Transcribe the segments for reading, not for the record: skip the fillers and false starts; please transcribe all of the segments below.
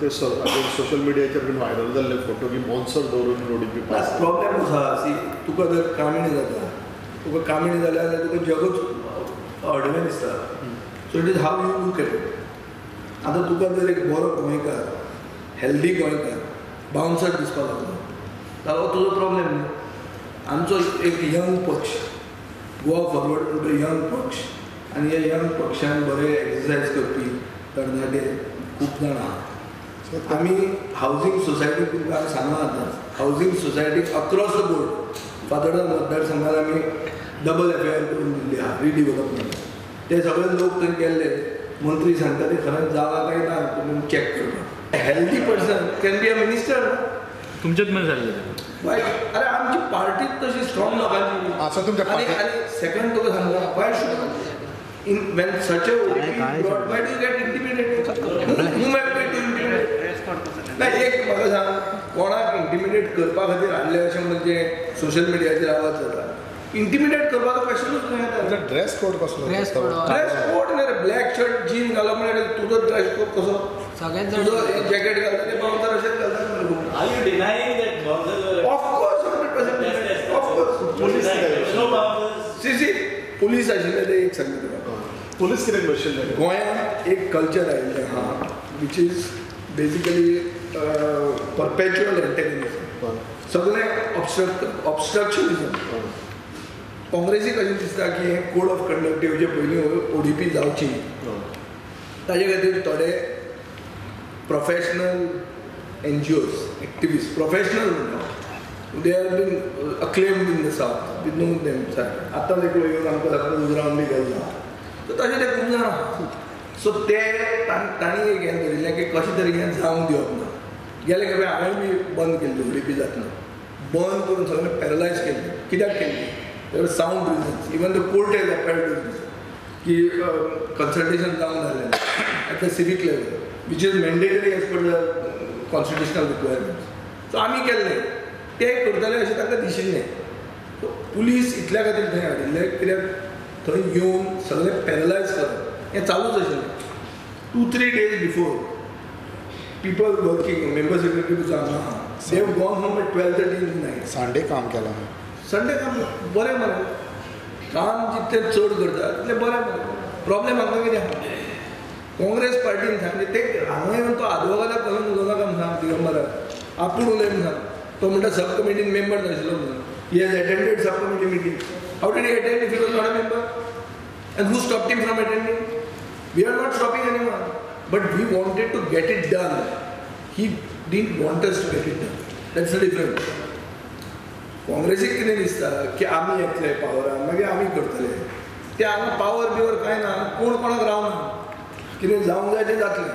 ते सोशल मिडियाचेर बीन व्हायरल जाल्ले फोटो की बाउन्सर दवरून ओडीपी पास. प्रॉब्लेम आसा सी, तुका जर कामिणी जाता, तुका कामिणी जाल्या जाल्यार तुका जगूच अडवें दिसता. So it is how you look at it. आतां तुका जर एक बरो गोंयकार, हेल्दी गोंयकार बाउन्सर दिसपाक लागलो जाल्यार हो तुजो प्रॉब्लेम न्ही. आमचो एक यंग पक्ष, गोवा फॉरवर्ड म्हणटा यंग पक्ष, आनी ह्या यंग पक्षान बरे एक्सरसायज करपी तरणाटे खूब जाण आहा. आमी हावजींग सोसायटी तुमकां हांवें सांगलां आतां, हावजींग सोसायटीक अक्रॉस the board Fatorda मतदारसंघात आमी डबल एफ I R करून दिल्ली आहा रिडिवेलपमेंट. ते सगळे लोक थंय गेल्ले, मंत्री सांगता ते खरेंच जालां काय ना तुमी चॅक करपाक. Healthy person can be a minister. तुमच्यात मध्ये झालेलं. अरे आमची पार्टीच तशी स्ट्रॉंग लोकांची. आनी सेकंड तुका सांगता, why should in when such a ODP brought, why do you get intimidated? Whom have we to intimidate? ना एक म्हाका सांग, कोणाक इंटिमिडेट करपा खातीर हाडले अशें म्हणजे सोशल मिडियाचेर आवाज जाता. इंटिमिडेट करपाचो क्वेश्चनूच न्हय येता. ड्रेस कोड कसलो? ड्रेस कोड न्हय रे, ब्लॅक शर्ट जीन घालप म्हणल्यार तुजो ड्रेस कोड कसो? तुजो जॅकेट घालता ते बाउन्सर अशेंच घालता. Are you denying that bouncers were? Of course, 100%. Of course. Police no bouncers. See, see, police आशिल्ले ते एक सांगता तुका. पुलीस कितें बशिल्ले? गोंयांत एक कल्चर आयिल्लें आहा which is basically perpetual antagonism. सगळें ऑब्स्ट्रक्शनिजम. काँग्रेसीक अशें दिसता की हें कोड ऑफ कंडक्ट येवचे पयलीं ओडीपी जावची, ताजे खातीर थोडे professional NGOs, activist, professional म्हणटा, they have been acclaimed in the south, we know them. आतांच एकलो येवन आमकां सगळें उजरावन बी गेल्लो, सो तशें ते खूब जाणां. सो ते तांणी एक हें धरिल्लें की कशें तरी हें जावंक दिवप ना. गेले खेपे हांवें बी बंद केल्ली ओडीपी जातना, बंद करून सगळें पॅरलायज केल्लें. कित्याक केल्लें? There were sound reasons. Even the court has upheld this की कन्सल्टेशन जावन जालें at the civic level, which is mandatory as per the constitutional requirements. So आमी केल्लें, ते करतले अशें तांकां दिशिल्लें. सो पुलीस इतल्या खातीर थंय हाडिल्ले कित्याक थंय येवन सगळें पॅरलायज करप हें चालूच आशिल्लें. 2-3 days before people working member secretary तुजो हांगा आहा, they have gone home at 12:30 in the night. Sunday काम केलां. संडे काम बरें मरे, काम जितलें चड करता तितलें बरें मरे. प्रॉब्लेम हांगा कितें आहा, काँग्रेस पार्टीन सांगलें ते हांगा येवन तो आदवोगादाक घालून उलोवनाका म्हण सांग, दिगंबराक आपूण उलय म्हण सांग. तो म्हणटा सब कमिटीन मेंबर नाशिल्लो म्हणून. He has attended sub committee meeting. How did he attend if he was not a member? And who stopped him from attending? We are not stopping anyone, but we wanted to get it done. He didn't want us to get it done. That's the difference. काँग्रेसीक कितें दिसता की आमी येतले पावरान, मागीर आमी करतले. ते हांगा पावर बिवर कांय ना, कोण कोणाक रावना, कितें जावंक जाय तें जातलें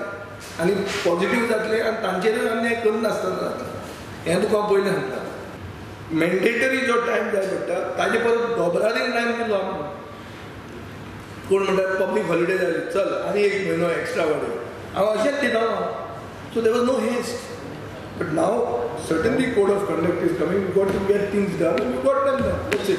आनी पॉझिटीव जातलें आनी तांचेरूय अन्याय करनासतना जातलें. हें तुका हांव पयलीं सांगता. मॅन्डेटरी जो टायम जाय पडटा ताजे परत दोबरादीन टायम दिलो आमकां. कोण म्हणटा पब्लीक हॉलिडे जाली, चल आनी एक म्हयनो एक्स्ट्रा वाडय, हांव अशेंच दितालो. So there was no haste. But now certainly code of conduct is coming, we got to get things done, we got them done. That's it.